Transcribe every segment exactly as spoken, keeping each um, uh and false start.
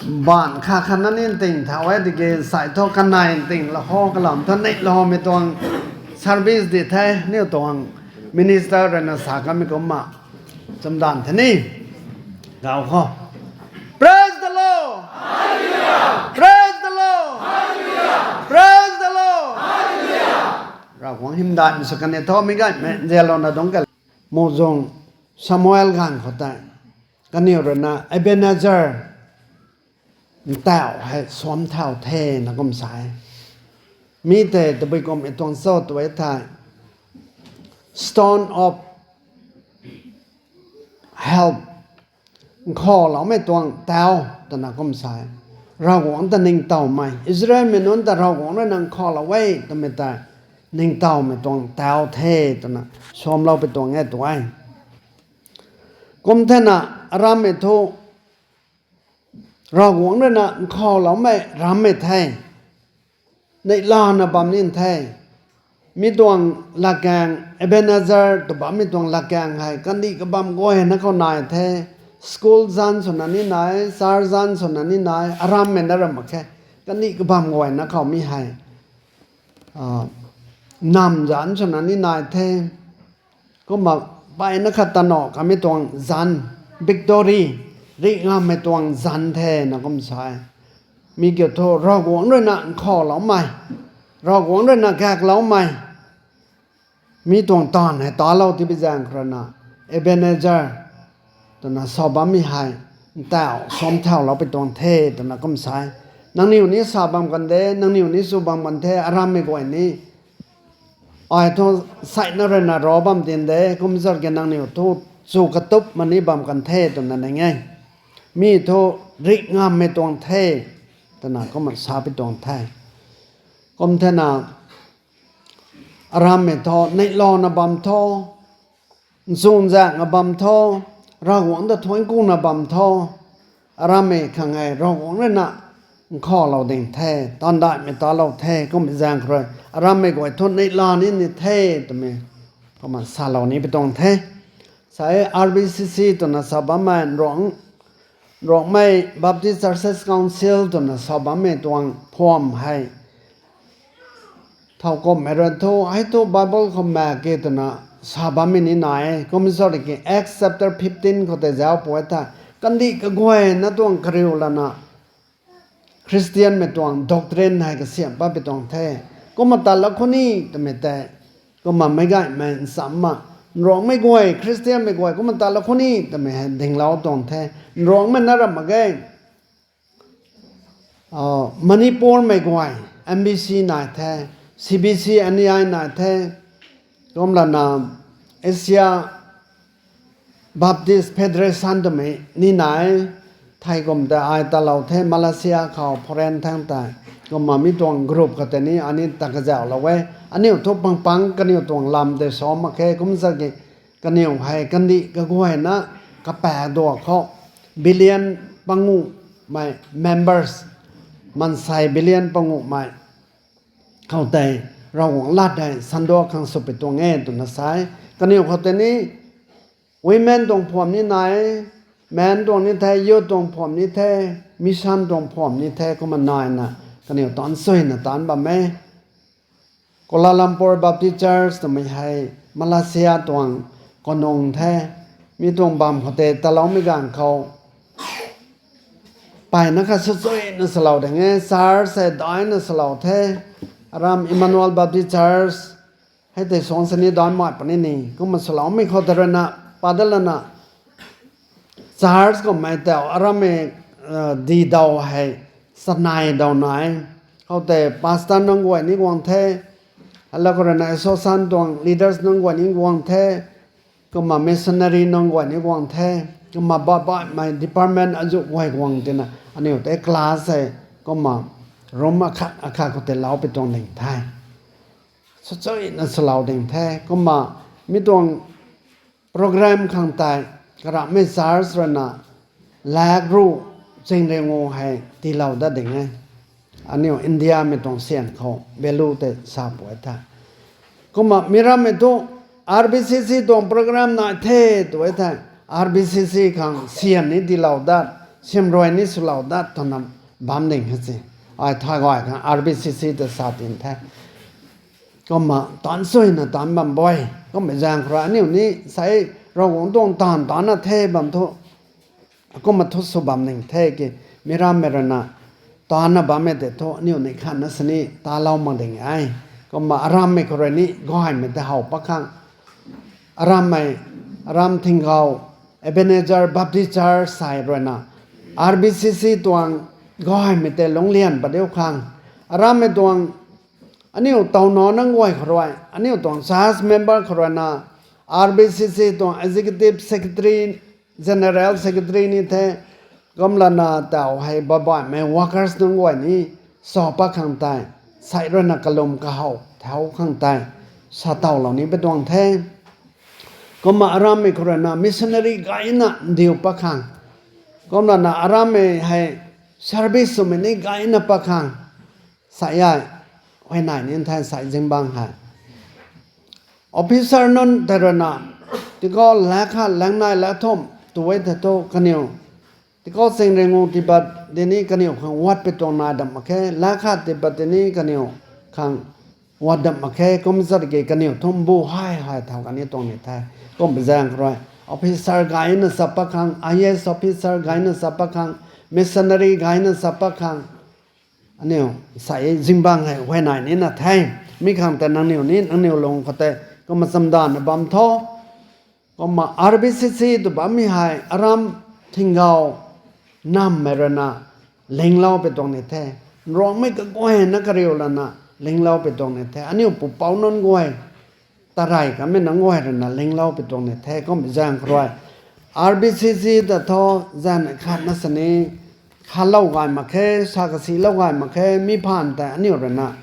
Baan kha kha na nin ting thau e tiki sai thu kanei ting la ho kalam thu nei la ho mei tuang service di the niw tuang minister rui na sa kamei kumna chumdan the ni. Gau kho. Praise the Lord! Praise the Lord! Praise the Lord! Ravguangc hymdaihmei sw kan e tho mei gaymei nzianlouna dungc ka. Muhzwng Samuel ganv khou tei kaniw rui na Ebenezer ntauh hei suam thau the na kum sa e. Mi tei tabui kummei tuang cho tw e thei, stone of help, nkhavloumei tuang tau twna kum sa e. Ravguangc ta ningtowmei, Israelmei nunc ta Ravguangc rui na nkhavlou e twmei tei ningtowmei tuang tau the twna suamlou pui tuang e tw e. Kum thena arammei thu Ravguangc rui na nkhavloumei rammei the. Neihlana bam nin the. Mi tuang latkaeng, Ebenezer tw bammei tuang latkaeng hei kandih kabam guayna khou nai the. School zanc swna ni nai, church zanc swna ni nai, arammei na ram mak khe. Kandih kabam guayna khou mi hei nam zanc swna ni nai the. Kumna mpeyna khat tanow kamei tuang zanc, victory, rih ngammei tuang zanc the na kum sa e. Mi kiu thu Ravguangc rui na nkhavloumei, Ravguangc rui na gakloumei, mi tuang taanv hei talou tibi zaeng khou rui na Ebenezer twna sa bammei hei ntauh suam thaulou pui tuang the twna kum sa e. Nangniw ni sa bam kan de, nangniw ni sw bam kan the, arammei guay ni. Ai thu saina rui na ra bam tin de, kum zat ke nangniw thu chu katup mani bam kan the twna ning e. Mi thu rih ngammei tuang the twna kumna sa pui tuang the. Kum thena arammei thu neihlana bam tho, nchunzaenghna bam tho, Ravguangc ta thuanc kuna bam tho, arammei khang hei Ravguangc rui na nkhavlou ding the, taandaihmei talou the, kummei zaeng khou rui arammei guay thu neihla ni ni the twmei kumna salou ni pui tuang the. Sa e R B C C twna sa bammei Nruangmei Baptist Churches Council twna sa bammei tuang phuam hei thowkumhmei rui thu hei thu Bible khou mak ke twna sa bammei ni nai e. Kumna sa ki Acts chapter fifteen khou tei zauc pw e the, kandih kaguayna tuang kariu lana Khristianmei tuang doctrine hei kasiam pat pui tuang the. Kumna tat lou khou ni twmei tei, kumna meic gaymei nchamna, Nruangmei guay, Khristianmei guay kumna tat lou khou ni twmei hei dinglou tuang the. Nruangmei na ram mak ge, Manipurmei guay M B C nai the, C B C N E I nai the, kumlana Asia Baptist Federation twmei ni nai, thei kum tei ai talou the Malaysia khou foreign thangc tei. Kumna mi tuang group khou tei ni ani ta kazauhlou e. Aniu thu pangpang kaniw tuang lam tei sa mak khe, kumna sa ki kaniw hei kandih kaguayna kapaek dua khou billion panguhmei members, maansei billion panguhmei khou tei Ravguangc lat hei sandua khang sw pui tuang e twna sa e. Kaniw khou tei ni women tuang phuam ni nai, men tuang ni the, youth tuang phuam ni the, mission tuang phuam ni the, kumna naina kaniw taanc suina taanc bam e. Kuala Lumpur Baptist Church twmei hei Malaysia tuang kanung the, mi tuang bam khou tei taloumei ganv khou mpeyna khat swchuina salou ding e, church hei daina salou the, aram Emmanuel Baptist Church hei tei suang sini daimei puni ni, kumna saloumei khou tei ruina padalana church kummei tei arammei di daw hei chanei daw nai. Khoutei pastor nunc guay ni guang the, alou khou ruina association tuang leaders nunc guay ni guang the, kumna missionary nunc guay ni guang the, kumna baihbaihmei department azuh guay guang tina aniu tei class hei kumna room akhat akhat khou tei lou pui tuang ding the. Swchuina salou ding the. Kumna mi tuang program khang tei karamhmei church ruina lak ruh chingringu hei tiilou dat ding e. Aniu Indiamei tuang syan khou value tei sa pw e the. Kumna mi rammei thu R B C C tuang program nai the tw e the. R B C C khang syan ni tiilou dat, siamruai ni swlou dat twna bam ding he si. Ai thay gay khang R B C C ta sa tin the. Kumna taanc suina taanc bam boi. Kumna zaeng khou rui aniu ni sei Ravguangc tuang taanv taanna the bam thu, kumna thu sw bam ning the ki, mi rammei ruina taanna bammei tei thu aniu ni khatna sini talou mak ding e. Kumna arammei khou rui ni gaymei tei how pat khang, arammei, aram Thinggau Ebenezer Baptist Church sei ruina R B C C tuang gaymei tei lungclian pat diu khang, arammei tuang aniu tauna nunc guay khou rui, aniu tuang church member khou ruina, R B C C tuang executive secretary, general secretary ni the, kumlana tau hei babaihmei workers nunc guay ni sa pat khang tei, sei ruina kalum kahow thau khang tei, sa tawlou ni pi tuang the. Kumna arammei khou ruina missionary gayna ndiu pat khang, kumlana arammei hei service swmei ni gayna pat khang, sei ai, huayney ni the sei zingbangc hei. Officer nunc tei ruina, tikou lakh khat, lakh nai, lakh thumh tu e the thu kaniw, tikou chingringu tiipat tini kaniw khang wat pi tuang nai dam mak khe, lakh khat tiipat tini kaniw khang wat dam mak khe, kum zat ki kaniw thumh bu hei hei thau kan ni tuang ni the. Kumna zaeng khou rui, officer gayna sa pat khang, I A S officer gayna sa pat khang, missionary gayna sa pat khang, aniu sei zingbangc hei huayney nina the. Mi khang tei nangniw ni nangniw lung khou tei kumna chamdanna bam tho. Kumna R B C C tw bammei hei aram Thinggau nammei ruina linglou pi tuang ni the. Nruangmei kaguayna kariu lana linglou pi tuang ni the. Aniu pupouc nunc guay, tarey kamei nunc guay ruina linglou pi tuang ni the. Kumna zaeng khou rui, R B C C ta thu, zaeng khatna sini khalou gay mak khe, sa kasilou gay mak khe, mi phaan tei aniu ruina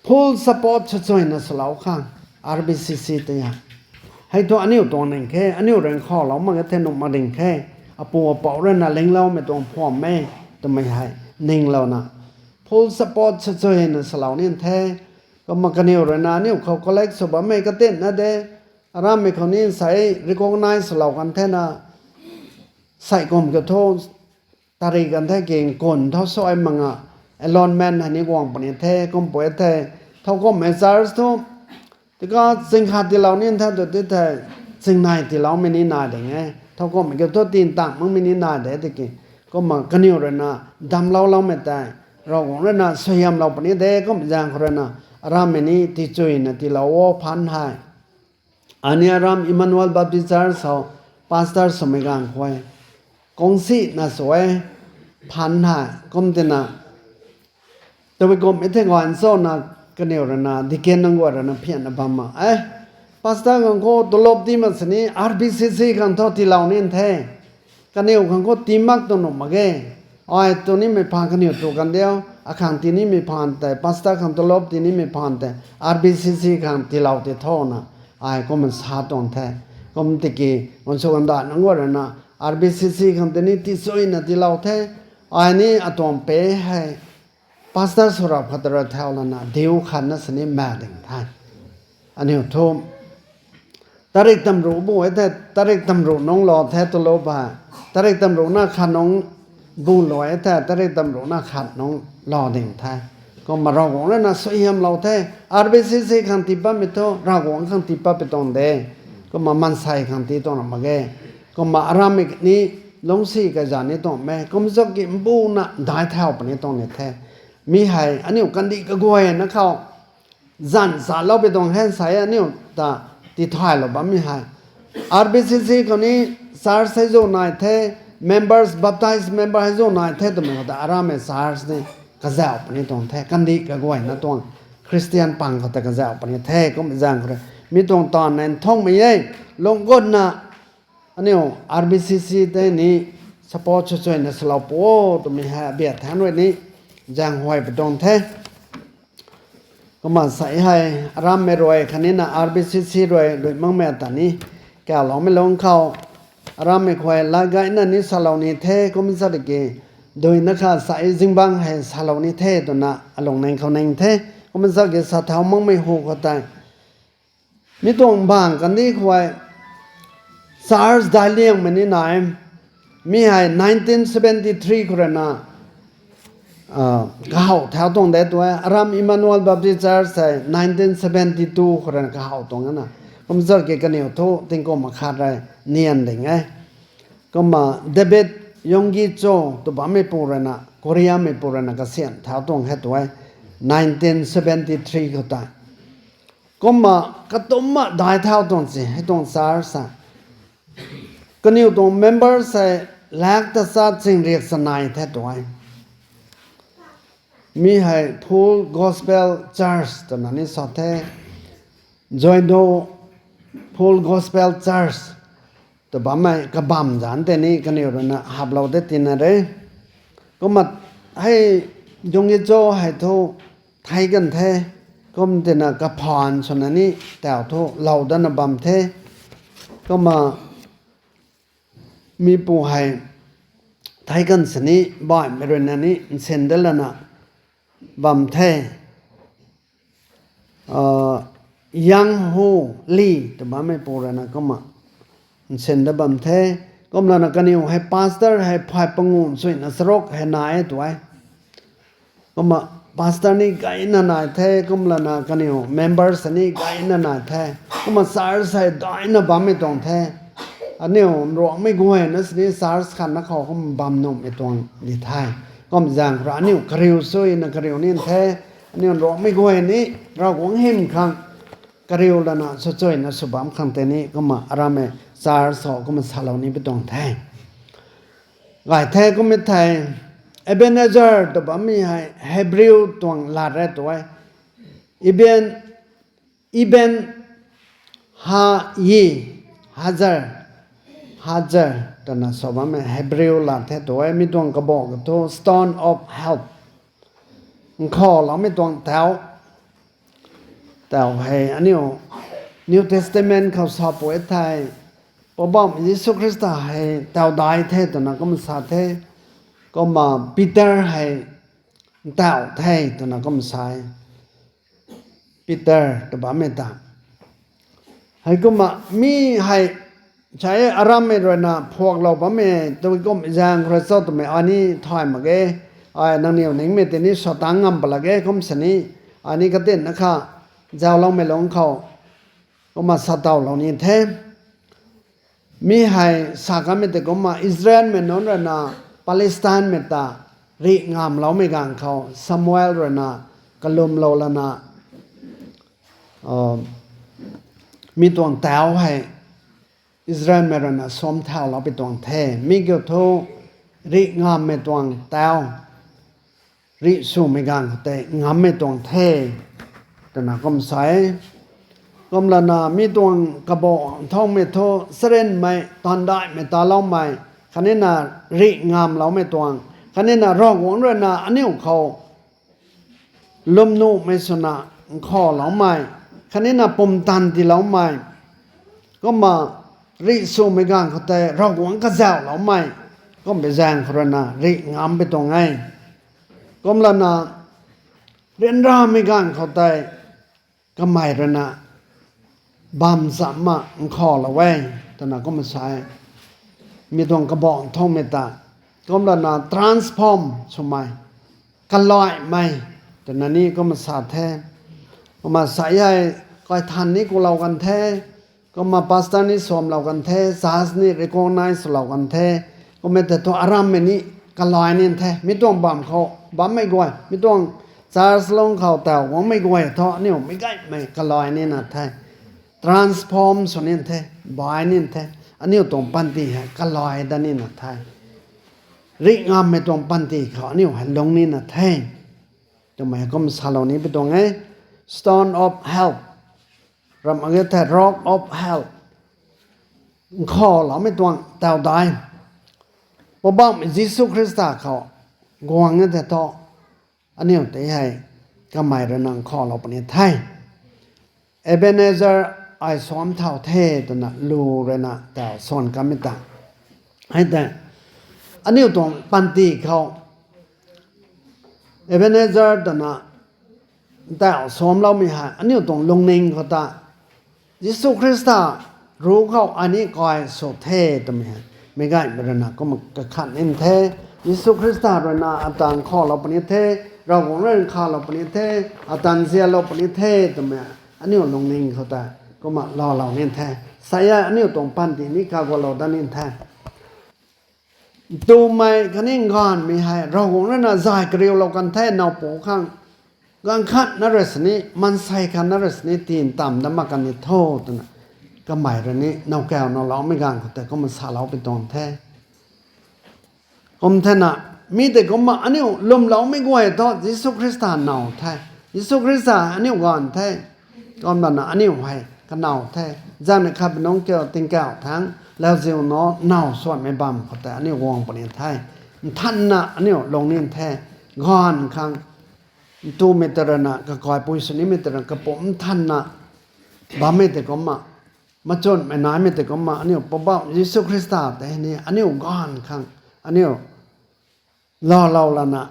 full support swchuina swlou khang, R B C C tei ha. Hei thu aniu tuang ning khe, aniu rui nkhavlou mak e the nuh mak ding khe, apu apouc ruina lingloumei tuang phuam e, twmei hei ninglouna, full support swchuina swlou ni the. Kumna kaniw ruina aniu khou collect sw bammei katinna de, arammei khou ni sei recognize swlou kan thena, sei kum kiu thu, tarik kan the king kun tho sw ai manga, allotment hei ni guang puni the, kum pui the, thowkumhmei church thu, tika ching khat tiilou ni the tu ti the, chingnei tiiloumei ni nai ding e, thowkumhmei kiu thu tin tang makmei ni nai de tiki, kumna kaniw ruina damclouloumei tei, Ravguangc ruina suaihiamlou puni de, kum zaeng khou ruina, arammei ni tichuina tiilou o phaan hei. Ani aram Emmanuel Baptist Church khou pastor swmei ganv khou, kungsi na sw e, phaan hei kum tina, tabui kum e the guan cho na, kaniw ruina deacon nunc guay ruina phianna bam ma e, pastor khang khou tulop ti mak sini R B C C khang thu tiilou ni the. Kaniw khang khou tii mak tu nuh mak ge. Ai tu nimei phaan kaniw tu kan diu, akhang tii nimei phaan tei, pastor khang tulop tii nimei phaan tei, R B C C khang tiilou ti tho na, ai kumna sa tuang the. Kum tiki, gunsw gandai nunc guay ruina, R B C C khang tini tichuina tiilou the, ai ni atuang pe hei, pastor swrap khat rui thau lana, diu khatna sini mak ding the. Aniu thu, tarik tamruh bu e the, tarik tamruh nungc lou the tulop ba. Tarik tamruhna khat nungc bu lou e the, tarik tamruhna khat nungc lou ding the. Kumna Ravguangc ruina suaihiamlou the, R B C C khang tii patmei thu, Ravguangc khang tii pat pi tuang de. Kumna maansei khang tii tuang ra mak ge. Kumna arammei ni lungcsi kazanc ni tuang e, kum zak ki mbuna daic thau puni tuang ni the. Mi hei, aniu kandih kaguayna khou, zanc salou pi tuang hen sei aniu ta tithaylou bammei hei. R B C C khou ni church hei zu nai the, members, baptized member hei zu nai the twmei khou ta arammei church ni kazauh puni tuang the, kandih kaguayna tuang Christian pang khou ta kazauh puni the, kum zaeng khou rui. Mi tuang taanv nthungmei e, lung gutna, aniu R B C C tei ni support swchuina swlou pu o twmei hei abia than rui ni zaenghuay pi tuang the. Kumna sei hei, arammei rui khatnina R B C C rui lui makmei ta ni, kauloumei lungc khou, arammei khou lat gayna ni salou ni the, kum zat ki, duina kha sei zingbangc hei salou ni the twna alung ning khou ning the, kum zat ki sa thau makmei hu khou tei. Mi tuang bang kandih khou, church daic liangmei ni nai, Mi hei nineteen seventy three khou rui na, ah, kahaw thau tuang de tu e. Aram Emmanuel Baptist Church hei nineteen seventy two khou rui na kahaw tuang na. Kumzat ki kaniw thu tingkum akhat rui nian ding e. Kumna David Yonggi Cho tw bammeipu rui na, Koreameipu rui na kasian thau tuang he tu e, nineteen seventy three khou tei. Kumna katumna dai thau tuang si, hei tuang church sa. Kaniw tuang member se lak ta sa ching riak sa nai the tu e. Mi hei Full Gospel Church twna ni sa the. Joido Full Gospel Church tw bammei kabam zanc tei ni kaniw rui na haplou de tina re. Kumna hei Yonggi Cho hei thu thei kan the. Kum tina kaphaan swna ni tau thu lou dana bam the. Kumna mipu hei thei kan sini baihmei rui na ni nsin de lana bam the. Ah, Yang Hu Li tw bammeipu rui na kumna nsin da bam the. Kumlana kaniw hei pastor hei phay panguh chuina charuk hei nai e tu e. Kumna pastor ni gayna nai the, kumlana kaniw members ni gayna nai the. Kumna church hei daina bammei tuang the. Aniu Ruangmei guay na sini church khat na khou kum bam nuhmei tuang di the. Kum zaeng khou rui aniu kariu suina kariu nin the. Aniu Ruangmei guay ni Ravguangc hym khang kariu lana sw chuina sw bam khang tei ni kumna arammei church khou kumna salou ni pi tuang the. Gay the kummei thei, Ebenezer tw bammei hei Hebrew tuang lat re tu e. Eben, Eben ha yi, Hazar, Hazar twna sa bammei Hebrew lat the tu e. Mi tuang kabah ka thu stone of help, nkhavloumei tuang tau. Tau hei aniu New Testament khou sa pui thei, Poubauhmei Jisu Khrista hei tau dai the twna kumna sa the. Kumna Peter hei ntau the twna kumna sa e. Peter tw bammei ta. Heikumna mi hei sa e, arammei rui na phuaklou bammei tw kum zaeng khou rui cho twmei ai ni thay mak ge. Ai nangniw ningmei tei ni sa tang ngam pa lak ge kum sini. Ai ni katinna kha zauloumei lungc khou kumna sa tawlou ni the. Mi hei sa kanmei tei kumna Israelmei nunc rui na Palestinemei ta rih ngamloumei ganv khou Samuel rui na kalumlou lana, mi tuang tau hei Israelmei rui na suam thaulou pi tuang the. Mi kiu thu rih ngammei tuang tau, rih swmei ganv khou tei ngammei tuang the twna kum sa e. Kumlana mi tuang kabah nthangmei thu charynmei, taandaihmei taloumei, khatnina rih ngamloumei tuang, khatnina Ravguangc rui na aniu khou lwmnuhmei swna nkhavloumei, khatnina pumtan tiiloumei, kumna rih swmei ganv khou tei Ravguangc kazauhloumei, kumbei zaeng khou rui na rih ngam pi tuang e. Kumlana ryanramei ganv khou tei kamei rui na bam chamna nkhavlou e twna kumna sa e. Mi tuang kabah nthangmei ta. Kumlana transform swmei, kalaimei twna ni kumna sa the. Kumna sa hei kaithan ni kulou kan the. Kumna pastor ni suamlou kan the, church ni recognize lou kan the. Kummei tei thu arammei ni kalai nin the. Mi tuang bam khou bammei guay, mi tuang church lung khou tau guangmei guay thu aniu meic gaymei kalai nina the. Transform sw nin the, bai nin the. Aniu tuang panty hei kalai dat nina the. Rih ngammei tuang panty khou aniu hei lung nina the twmei kum salou ni pi tuang e. Stone of help, ram age thei rock of help, nkhavloumei tuang tau dai. Poubauhmei Jisu Khrista khou guang e thei thu aniu tei hei kamei rui na nkhavlou puni the. Ebenezer, ai suam thau the twna lu rui na tau swan kamei ta. Hei tei aniu tuang panty khou Ebenezer twna ntau suamloumei hei aniu tuang lungning khou ta Jisu Khrista ruc khou ai ni kai sw the twmei hei Meic gaymei rui na kumna kakhan nin the, Jisu Khrista rui na ata nkhavlou puni the, Ravguangc rui nkhavlou puni the, ata nzianlou puni the twmei aniu lungning khou tei kumna laalou nin the. Sa e, aniu tuang panty ni kagualou dat nin the. Ntumei khatni gaanvmei hei Ravguangc rui na zay kariulou kan the, nowpu khang, ganv khat na rui sini, maansei khat na rui sini, tin tam dat mak kan ni tho twna, kamei rui ni nowkaw nowloumei ganv khou tei kumna saloupui tuang the. Kum thena, mi tei kumna aniu lwmloumei guay thu Jisu Khrista now the. Jisu Khrista aniu gaanv the. Kumna aniu hei kanow the. Zaeng ni khat nungc kiu tingkauh thangc lauziu nac now suanmei bam khou tei aniu guang puni the. Nthanna aniu lungning the. Gaanv khang ntumei ta rui na, kakaipui swnimei ta rui na, kapumc nthanna bammei tei kumna, machunmei naimei tei kumna, aniu Poubauh Jisu Khrista tei ni aniu gaanv khang, aniu laalou lana,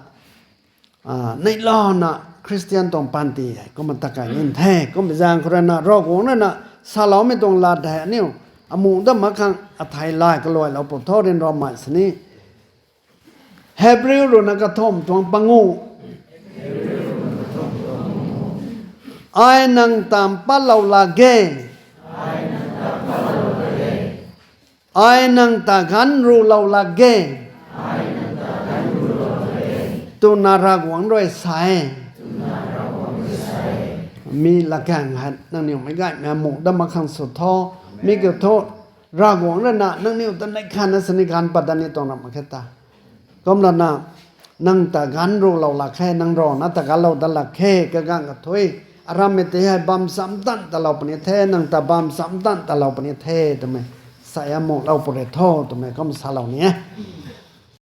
neihlouna Khristian tuang panty hei kumna takai nin the. Kumna zaeng khou rui na Ravguangc rui na saloumei tuang lat hei aniu amuh dat mak khang athei lay kaluailou pu tho, ryanramei sini. Hebrew rui na kathumh tuang panguh. Ai nang ta mpatlou lak ge. Ai nang ta ganv rulou lak ge, twna Ravguangc rui sa e. Mi latkaeng hei nangniw meic gaymei amuh dat mak khang sw tho. Mi kiu thu, Ravguangc rui na nangniw ta neih khatna sini ganv pat dat ni tuang ra mak khe ta. Kumlana, nang ta ganv rulou lak khe, nang rana ta ganvlou dat lak khe, kaganv kathuic, arammei tei hei bam chamv tanv talou puni the, nang ta bam chamv tanv talou puni the twmei sa e, amuhlou pu re tho twmei kum salou ni e.